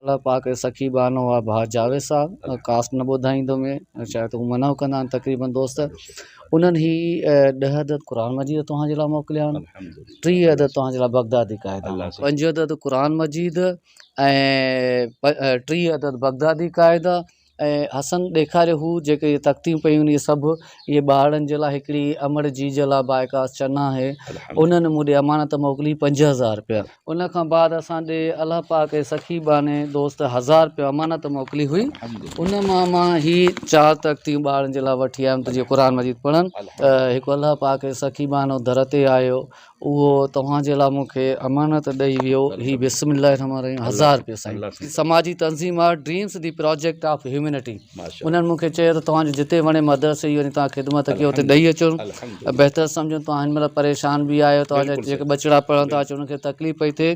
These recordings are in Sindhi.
الله پاڪ جو سخي ٻانهو آ ڀاء جاويد صاحب ڪاسٽ نه ٻڌائيندو ۾ شايد هو منع ڪندا آهن تقريبن دوست انهن هي ڏهه عدد قرآن مجيد توهان جي لاء موڪليا آهن 30 عدد توهان جي لاء بغدادي قاعدا 5 عدد قرآن مجيد ۽ 30 عدد بغدادي قاعدا ۽ حسن ڏيکاريو هو جيڪي اهي تختيون پيون آهن اهي سڀ اهي ٻارڙن جي لاء هڪڙي امڙ جيجل آ بائيڪاس چنا آهي انهن مون ڏي امانت موڪلي 5000 رپيا. ان کان بعد اسان ڏي الله پاڪ جي سخي ٻانهي دوست هزار رپيا امانت موڪلي هئي ان مان مان هي چار تختيون ٻارڙن جي لاء وٺي آيم ته جيئن قرآن مجيد پڙهن. هڪ الله پاڪ جو سخي ٻانهو در تي آيو اهو توهان جي لاء مون کي امانت ڏئي ويو هي بسم الله الرحمن الرحيم هزار روپيو سائين سماجي تنظيم آهي dreams the project of humanity انهن مون کي چيو ته توهان جو جتي وڻي مدرسي جي وڃي توهان خدمت ڪيو اتي ڏئي اچو بهتر سمجهو توهان هن مهل پريشان به آهيو توهان جا جيڪي ٻچڙا پڙهن ٿا انهن کي تڪليف پئي ٿئي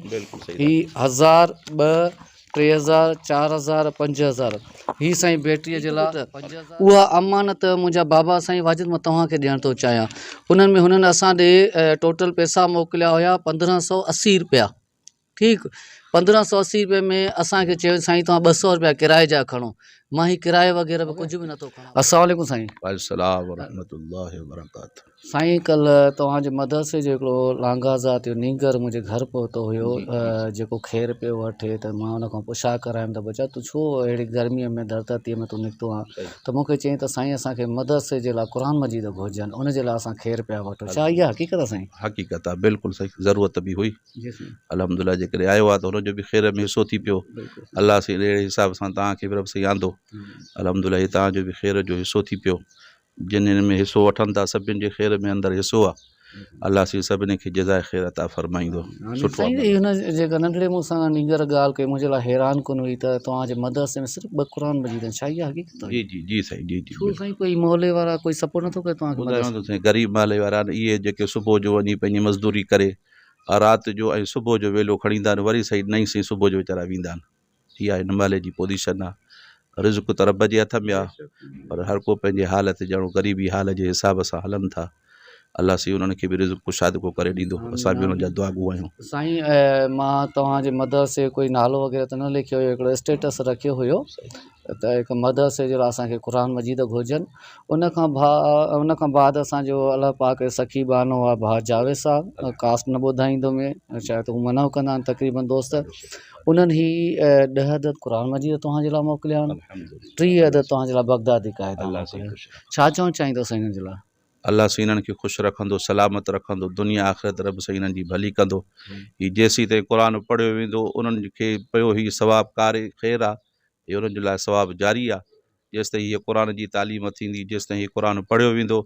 هي هزار ٻه 3000، 4000، 5000 هي سائين بيٽريء جي لاء اها امانت منهنجا بابا سائين واجد مان توهان کي ڏيڻ ٿو چاهيان انهن ۾ هنن اسان ڏي ٽوٽل پئسا موڪليا هيا 1580 روپيا ٺيڪ 1580 روپئي ۾ اسان کي چيو سائين توهان 200 روپيا ڪرائي جا کڻو مان هي ڪرايو وغيره به ڪجهه به نٿو کڻان. السلام عليڪم سائين. وعليڪم السلام ورحمة الله وبرڪاته. سائين ڪلهه توهان جي مدرسي جو هڪڙو لانگاهه ذات جو نينگر منهنجي گهر پهتو هيو جيڪو کير پيو وٺي ته مان ان کان پڇا ڪرايم ته ٻچا تون ڇو اهڙي گرميء ۾ در تتيء ۾ تون نڪتو آن ته مون کي چيائين ته سائين اسان کي مدرسي جي لاء قرآن مجيد گهرجن ان جي لاء اسان کير پيا وٺون ڇا اها حقيقت آهي سائين؟ حقيقت آهي بلڪل صحيح ضرورت به هئي الحمدلله جيڪڏهن آيو آهي ته ان جو به خير ۾ حصو ٿي پيو الله سائين اهڙي حساب سان توهان کي به رب سائين آندو الحمدلله هي توهان جو به خير جو حصو ٿي پيو جن هن ۾ حصو وٺن ٿا سڀن جي خير ۾ اندر حصو آ الله سائين سڀني کي جزاء خير عطا فرمائيندو سٺو سائين هن جيڪا ننڍڙي مون سان نينگر ڳالهه ڪئي منهنجي لاء حيران ڪن هئي ته توهان جي مدرسي ۾ صرف ٻه قرآن مجيد آهن ڇا اها حقيقت آهي جي جي جي سائين جي جي ڇو سائين ڪوئي محلي وارا ڪوئي سپورٽ نٿو ڪري توهان کي ٻڌايان ٿو سائين غريب محلي وارا آهن اهي جيڪي صبح جو وڃي پنهنجي مزدوري ڪري رات جو ۽ صبح جو ويلو کڻي ايندا آهن وري سائين نئين سائين صبح جو ويچارا ويندا آهن اها هن محلي جي پوزيشن آ. رزق ته رب جي هٿ ۾ آ پر هر ڪو پنهنجي حال تي ڄڻو غريبي حال جي حساب سان هلن ٿا. الله سائين انهن کي به رزق ڪشادگو ڪري ڏيندو. اسان به انهن جا دعاگو آهيون. سائين مان توهان جي مدرسي ڪوئي نالو وغيره ته نه لکيو هيو هڪڙو اسٽيٽس رکيو هيو ته هڪ مدرسي جي لاء اسان کي قرآن مجيد گهرجن ان کان ڀا ان کان بعد اسان جو الله پاڪ جو سخي ٻانهو آ ڀاء جاويد صاحب ڪاسٽ نه ٻڌائيندو ۾ شايد هو منع ڪندا آهن تقريبن دوست انهن هي ڏهه عدد قرآن مجيد توهان جي لاء موڪليا آهن 30 عدد توهان جي لاء بغدادي قاعدا موڪليا آهن ڇا چوڻ چاهيندو سائين انهن جي لاء؟ الله سائين انهن کي خوش رکندو سلامت رکندو دنيا آخرت رب سائين انهن جي ڀلي ڪندو هي جيسين تائين قرآن پڙهيو ويندو انهن کي پيو هي ثواب ڪاري خير آ هي انهن جي لاء ثواب جاري آ جيستائين هيء قرآن جي تعليم ٿيندي، جيستائين هي قرآن پڙهيو ويندو،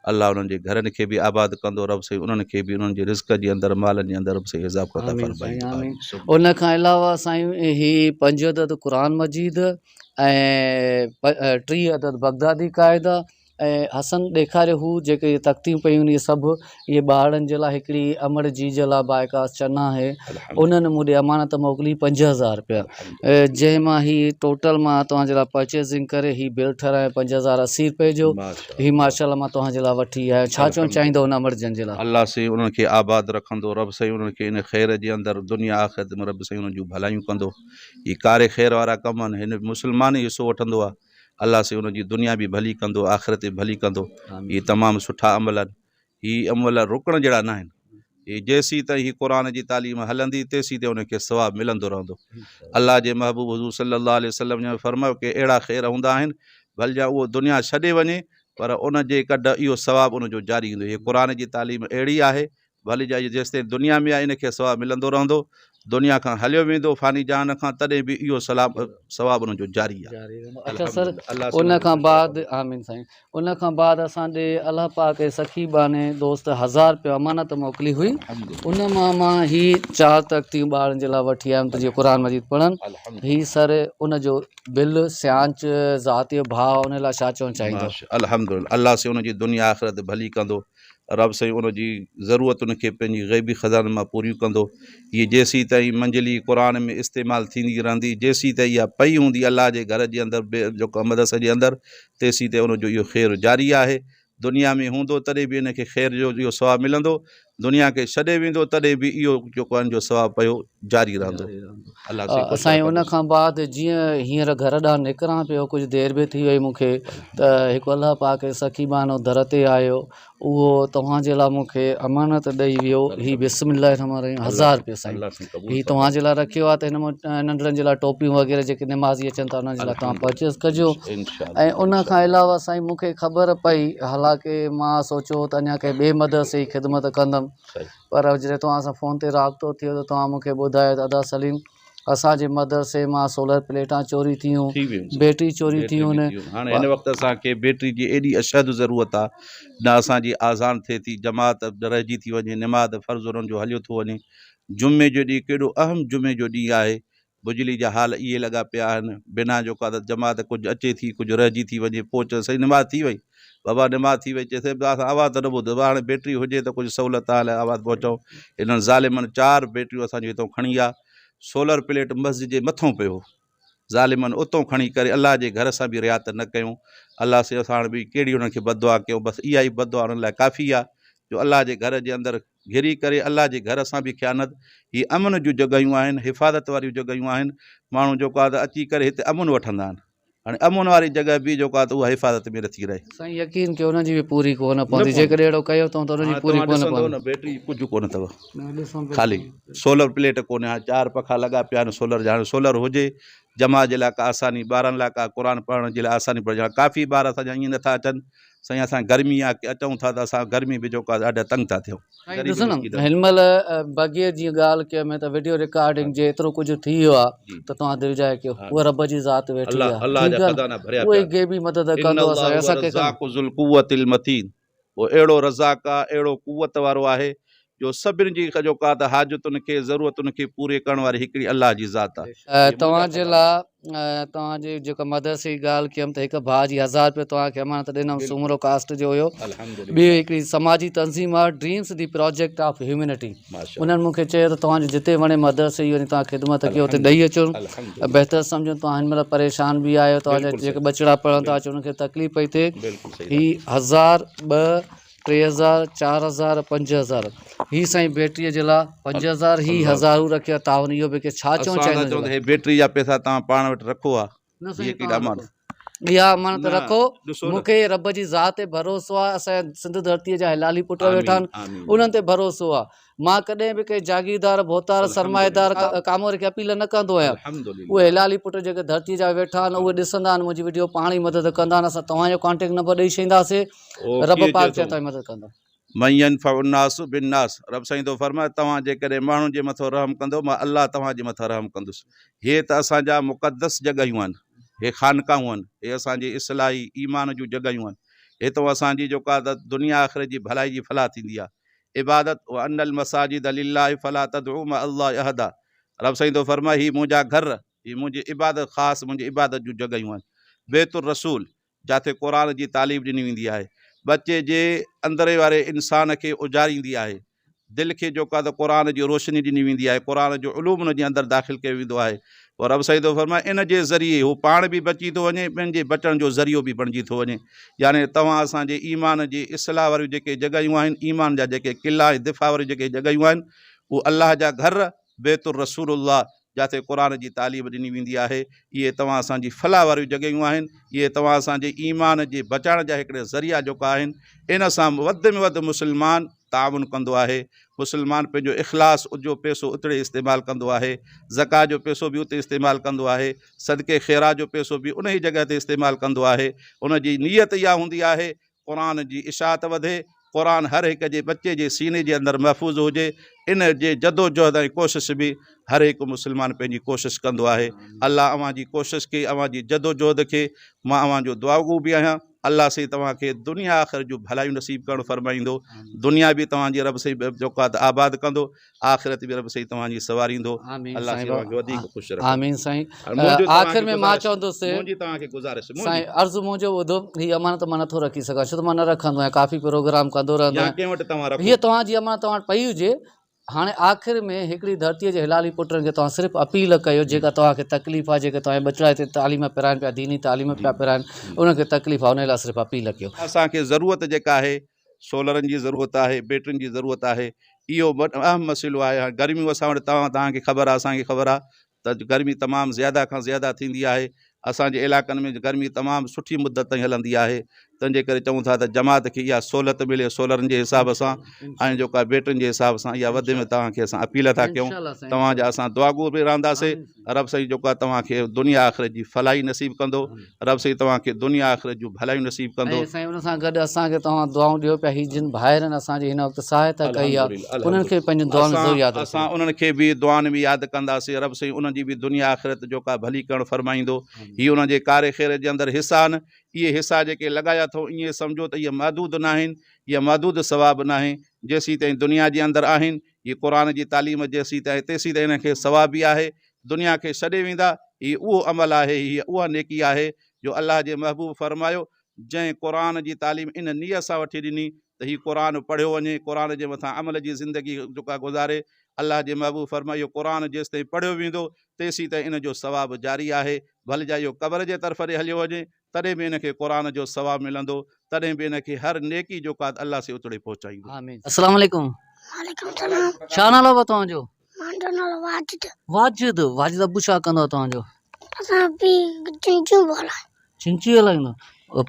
الله انهن جي گهرن کي به آباد ڪندو، رب سائين انهن کي به انهن جي رزق جي اندر، مالن جي اندر رب سائين اضافو عطا آمين سائين فرمائيندو. آمين آمين ثم ان کان علاوه سائين هي پنج عدد قرآن مجيد ۽ 30 عدد بغدادي قاعدا ۽ حسن ڏيکاريو هو جيڪي اهي تختيون پيون آهن اهي سڀ اهي ٻارڙن جي لاء هڪڙي امڙ جيجل آ بائيڪاس چنا آهي انهن مون ڏي امانت موڪلي 5000 رپيا جنهن مان هي ٽوٽل مان توهان جي لاء پرچيزنگ ڪري هي بل ٺهرايو 5080 رپئي جو هي ماشاء الله مان توهان جي لاء وٺي آيو ڇا چوڻ چاهيندو ان امڙ جن جي لاء. الله سائين انهن کي آباد رکندو رب سائين انهن کي ان خير جي اندر دنيا آخرت ۾ رب سائين انهن جون ڀلايون ڪندو هي ڪاري خير وارا ڪم آهن هن مسلمان ئي حصو وٺندو آهي الله سائين ان جي دنيا به ڀلي ڪندو آخرت به ڀلي ڪندو هي تمام سٺا عمل آهن هي عمل رڪڻ جهڙا نه آهن هي جيسين تائين هي قرآن جي تعليم هلندي تيسين تائين ان کي ثواب ملندو رهندو الله جي محبوب حضور صلي الله عليه وسلم جن فرمايو ڪي اهڙا خير هوندا آهن ڀل جا اهو دنيا ڇڏي وڃي پر ان جي ڪڍ اهو ثواب ان جو جاري هوندو هي قرآن جي تعليم اهڙي آهي ڀلي جا اهو جيستائين دنيا ۾ آهي ان کي ثواب ملندو رهندو، دنيا کان هليو ويندو فاني جهان کان تڏهن به اهو ثواب ان جو جاري آهي. اچا سر ان کان بعد آمين سائين ان کان بعد اسان ڏي الله پاڪ جي سخي ٻانهي دوست هزار رپيو امانت موڪلي هئي ان مان مان هي چار تختيون ٻارن جي لاء وٺي آيم ته جيئن قرآن مجيد پڙهن هي سر ان جو بل سيانچ ذات جو ڀاء ان لاء ڇا چوڻ چاهيندو. الحمدلله الله سائين ان جي دنيا آخرت ڀلي ڪندو رب سائين ان جي ضرورتن کي پنهنجي غيبي خزانن مان پوريون ڪندو. هيء جيسيتائين منجلي قرآن ۾ استعمال ٿيندي رهندي، جيسيتائين اها پئي هوندي الله جي گهر جي اندر جيڪو مدرسي جي اندر، تيسيتائين ان جو اهو خير جاري آهي. دنيا ۾ هوندو تڏهن به ان کي خير جو اهو ثواب ملندو. دنيا کي ڇڏي ويندو تڏهن به اهو جيڪو ان جو ثواب پيو جاري رهندو. الله سائين خوش سائين ان رکندس. کان بعد جيئن هينئر گهر ڏانهن نڪران پيو ڪجهه دير به ٿي وئي مون کي ته هڪ الله پاڪ جو سخي ٻانهو در تي آيو اهو توهان جي لاء مون کي امانت ڏئي ويو هي بسم الله الرحمن الرحيم هزار رپيو سائين هي توهان جي لاء رکيو آهي ته هن مان ننڍڙن جي لاء ٽوپيون وغيره جيڪي نمازي اچن ٿا انهن جي لاء توهان پرچيز ڪجو ۽ ان کان علاوه سائين مون کي خبر پئي حالانڪه مان سوچيو هو ته اڃا ڪنهن ٻئي مدرسي جي خدمت ڪندم پر جڏهن توهان سان فون تي رابطو ٿيو ته توهان مون کي ٻڌايو ته ادا سليم اسان جي مدرسي مان سولر پليٽان چوري ٿيون بيٽري چوري ٿيون هاڻي هن وقت اسان کي بيٽري جي ايڏي اشد ضرورت آ نه اسان جي آذان ٿئي ٿي جماعت رهجي ٿي وڃي نماز فرض انهن جو هليو ٿو وڃي جمعي جو ڏينهن ڪيڏو اهم جمعي جو ڏينهن آهي بجلي جا حال اهي لڳا پيا آهن، بنا جو ڪا ته جماعت ڪجهه اچي ٿي ڪجهه رهجي ٿي وڃي، پوء چئي سائين نماز ٿي وئي، بابا نماز ٿي وئي، چئي سائين اسان آواز ته نه ٻڌو، بابا هاڻي بيٽري هجي ته ڪجهه سهولت آهي لاء آواز پهچائون، هنن ظالمن چار بيٽريون اسان جون هتان کڻي ويا، سولر پليٽ مسجد جي مٿون پيو هو، ظالمن اتون کڻي ڪري الله جي گهر سان به رعايت نه ڪيون، الله سائين اسان هاڻي ٻي ڪهڙي انهن کي بددعا ڪيون، بس اها ئي بددعا انهن لاء ڪافي آهي جو الله جي گهر جي اندر گهري ڪري الله جي گهر سان به خيانت، هي امن جون جڳهيون آهن، حفاظت واريون جڳهيون آهن، ماڻهو جيڪو آهي ته اچي ڪري هتي امن وٺندا آهن، هاڻي امن واري جڳهه به جيڪو آهي ته اها حفاظت ۾ نٿي رهي. سائين يقين ڪيو انهن جي به پوري ڪونه پوندي جيڪڏهن اهڙو ڪيو اٿئون ته انهن جي پوري ڪونه پوندي. نه بيٽري ڪجهه ڪونه اٿو خالي سولر پليٽ ڪونهي هاڻي چار پکا لڳا پيا آهن سولر جا هاڻي سولر هجي جماعت جي لاء ڪا آساني ٻارن لاء ڪا قرآن پڙهڻ جي لاء آساني پر ڪافي ٻار اسان جا ائين نٿا اچن سائين اسان گرمي آ اچون ٿا ته اسان گرمي به جيڪو آ ڏاڍا تنگ ٿا ٿيون. سائين ڏسو نه هن مهل بغير جيئن ڳالهه ڪيم ته وڊيو رڪارڊنگ جي ايترو ڪجهه ٿي ويو آ ته توهان دل جاء ڪيو اها رب جي ذات ويٺي آ الله جا خزانا ڀريا پيا اهو ئي غيبي مدد ڪندو اسان اسان کي الرزاق ذو القوت المتين اهو اهڙو رزاق آ اهڙو قوت وارو آهي جو سڀني جي جيڪو آ ته حاجتن کي ضرورتن کي پوري ڪرڻ واري هڪڙي الله جي ذات آ. توهان جي لاء توهان جي جيڪا مدرسي جي ڳالهه ڪيم ته هڪ ڀاء جي هزار رپيو توهان کي امانت ڏنم سومرو ڪاسٽ جو هيو ٻي هڪڙي سماجي تنظيم آهي dreams the project of humanity انهن مون کي چيو ته توهان جي جتي وڻي مدرسي جي وڃي توهان خدمت ڪيو اتي ڏئي اچو بهتر سمجهو توهان هن مهل پريشان به آهيو توهان جا جيڪي ٻچڙا پڙهن ٿا انهن کي تڪليف پئي ٿئي هي هزار ٻه 3000 4000 5000 هي سائين بيٽري جي لا 5000 هي هزارون رکيا تعاون اهو به ڪي ڇا چون چاهيندو اسان هي بيٽري جا پئسا توهان پاڻ وٽ رکو ها هي ڪيڏا امانت اها امانت رکو مون کي رب جي ذات تي ڀروسو آهي اسان سنڌ ڌرتي جا حلالي پٽ ويٺا آهن انهن تي ڀروسو آهي مان ڪڏهن به ڪنهن جاگيردار، ڀوتار، سرمائيدار، ڪاموري کي اپيل نه ڪندو آهيان. اهي حلالي پٽ جيڪي ڌرتي جا ويٺا آهن اهي ڏسندا آهن منهنجي وڊيو پاڻ ئي مدد ڪندا آهن اسان توهان جو ڪانٽيڪٽ نمبر ڏئي ڇڏينداسين رب پاڪ چاهي توهان جي مدد ڪندو. من ينفع الناس بالناس رب سائين ٿو فرمائي توهان جيڪڏهن ماڻهن جي مٿان رحم ڪندو مان الله توهان جي مٿان رحم ڪندس. هي ته اسان جا مقدس جڳهيون آهن، هي خانقاهون آهن، هي اسان جي اصلاحي ايمان جون جڳهيون آهن، هتون اسان جي جيڪا ته دنيا آخرت جي ڀلائي جي فلاح ٿيندي آهي. عبادت، وان المساجد لله فلا تدعو مع الله احدا رب سائين ٿو فرمائي هي منهنجا گهر، هي منهنجي عبادت خاص منهنجي عبادت جون جڳهيون آهن. بيت الرسول، جاتي قرآن جي تعليم ڏني ويندي آهي، ٻچي جي اندري واري انسان کي اجاريندي آهي، دل کي جيڪو آهي ته قرآن جي روشني ڏني ويندي آهي، قرآن جو علوم ان جي اندر داخل ڪيو ويندو آهي. پوء رب سائين ٿو فرمائي ان جي ذريعي هو پاڻ به بچي ٿو وڃي ٻين جي بچڻ جو ذريعو به بڻجي ٿو وڃي يعني توهان اسان جي ايمان جي اصلاح واريون جيڪي جڳهيون آهن ايمان جا جيڪي قلعا ۽ دفاع واريون جيڪي جڳهيون آهن اهي الله جا گهر بيت الرسول الله جاتي قرآن جي تعليم ڏني ويندي آهي اهي توهان اسان جي فلاح واريون جڳهيون آهن اهي توهان اسان جي ايمان جي بچائڻ جا هڪڙي ذريعا جيڪا آهن ان سان وڌ ۾ وڌ مسلمان تعاون ڪندو آهي، مسلمان پنهنجو اخلاص جو پئسو اتڙي استعمال ڪندو آهي، زڪوات جو پئسو به اتي استعمال ڪندو آهي، صدقي خيرات جو پئسو به انهي جڳهه تي استعمال ڪندو آهي، ان جي نيت اها هوندي آهي قرآن جي اشاعت وڌي، قرآن هر هڪ جي ٻچي جي سيني جي اندر محفوظ هجي، ان جي جدوجهد ۽ ڪوشش به هر هڪ مسلمان پنهنجي ڪوشش ڪندو آهي، الله اوهان جي ڪوشش کي اوهان جي جدوجهد کي مان اوهان جو دعاگو به آهيان. الله سائين توهان کي دنيا آخرت جون ڀلايون نصيب ڪرڻ فرمائيندو دنيا به توهان جي رب سائين جيڪو آهي ته آباد ڪندو آخرت به رب سائين توهان جي سنواريندو الله سائين توهان کي وڌيڪ خوش رکندو آمين سائين آخر ۾ مان چوندس منهنجي توهان کي گذارش سائين عرض منهنجو ٻڌو هي امانت مان نٿو رکي سگهان ڇو ته مان نه رکندو آهيان ڪافي پروگرام ڪندو رهندو آهيان ڪنهن وٽ توهان رکو هي توهان جي امانت توهان وٽ پئي هجي هاڻي آخر ۾ هڪڙي ڌرتيء جي حلالي پٽن کي توهان صرف اپيل ڪيو جيڪا توهان کي تڪليف آهي جيڪي توهان جا ٻچڙا هتي تعليم پرائن پيا ديني تعليم پيا پرائن انهن کي تڪليف آهي انهي لاء صرف اپيل ڪيو. اسان کي ضرورت جيڪا آهي سولرن جي ضرورت آهي، بيٽرين جي ضرورت آهي. اهو اهم مسئلو آهي. هاڻي گرميون اسان وٽ توهان توهان کي خبر آهي اسان کي خبر آهي ته گرمي تمام زياده کان زياده ٿيندي آهي. اسان جي علائقن ۾ گرمي تمام سٺي مدت تائين هلندي آهي تنهن جي ڪري چئون ٿا ته جماعت کي اها سهولت ملي سولرن جي حساب سان ۽ جيڪا بيٽرين جي حساب سان اها وڌ ۾ توهان کي اسان اپيل ٿا ڪيون توهان جا اسان دعاگو به رهنداسي رب سائين جيڪو آهي توهان کي دنيا آخرت جي فلاحي نصيب ڪندو رب سائين توهان کي دنيا آخرت جون ڀلايون نصيب ڪندو. ۽ سائين ان سان گڏ اسان کي توهان دعائون ڏيو پيا هي جن ڀائرن اسان جي هن وقت سهائتا ڪئي آهي انهن کي به پنهنجين دعائن ۾ ضرور ياد رکجو. اسان انهن کي به دعائن ۾ ياد ڪنداسين رب سائين انهن جي به دنيا آخرت جوڪا ڀلي ڪرڻ فرمائيندو هي انهن جي ڪاري خير جي اندر حصا آهن اهي حصا جيڪي لڳايا اٿئون ائين سمجهو ته اهي محدود ناهن اهي محدود ثواب ناهي جيسين تائين دنيا جي اندر آهن هي قرآن جي تعليم جيسين تائين تيسين تائين انهن کي ثواب به آهي دنيا کي ڇڏي ويندا هي اهو عمل آهي هي اها نيڪي آهي جو الله جي محبوب فرمايو جنهن قرآن جي تعليم ان نيت سان وٺي ڏني ته هي قرآن پڙهيو وڃي قرآن جي مٿان عمل جي زندگي جيڪا گذاري الله جي محبوب فرمايو اهو قرآن جيستائين پڙهيو ويندو تيسين تائين ان جو ثواب جاري آهي ڀل جا اهو قبر جي طرف ڏي هليو وڃي تڏهن به ان کي قرآن جو ثواب ملندو، تڏهن به ان کي هر نيڪي جو قاد الله سين اتڙي پهچائيندو. آمين. السلام عليڪم. وعليڪم السلام. ڇا نالو آهي توهان جو؟ منهنجو نالو واجد. واجد، واجد ابو ڇا ڪندو آهي توهان جو؟ اسان پي چنچيون به هلائي. چنچي هلائيندو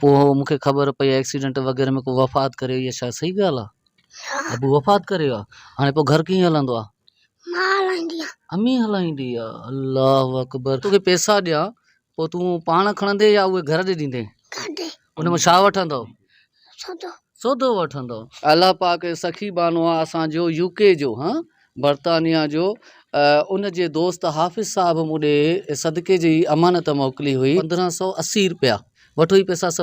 پوء مون کي خبر پئي ايڪسيڊنٽ وغيره ۾ ڪو وفات ڪري وئي آهي ڇا صحيح ڳالهه آهي؟ ابو وفات ڪري ويو آهي هاڻي پوء گهر ڪيئن هلندو آهي؟ مان هلائيندي آهيان. امي هلائيندي آهي الله اڪبر. توکي پيسا ڏيان پوء تون پاڻ کڻندين يا اهي گهر ڏي ڏيندين؟ گهر ڏي. ان مان ڇا وٺندؤ؟ سودو. سودو وٺندؤ. الله پاڪ سخي بانو آ اسان جو يو ڪي جو ها برطانيا جو ان جي دوست حافظ صاحب مون ڏي صدقي جي امانت موڪلي هئي 1580 رپيا وٺو هي پئسا سڀ.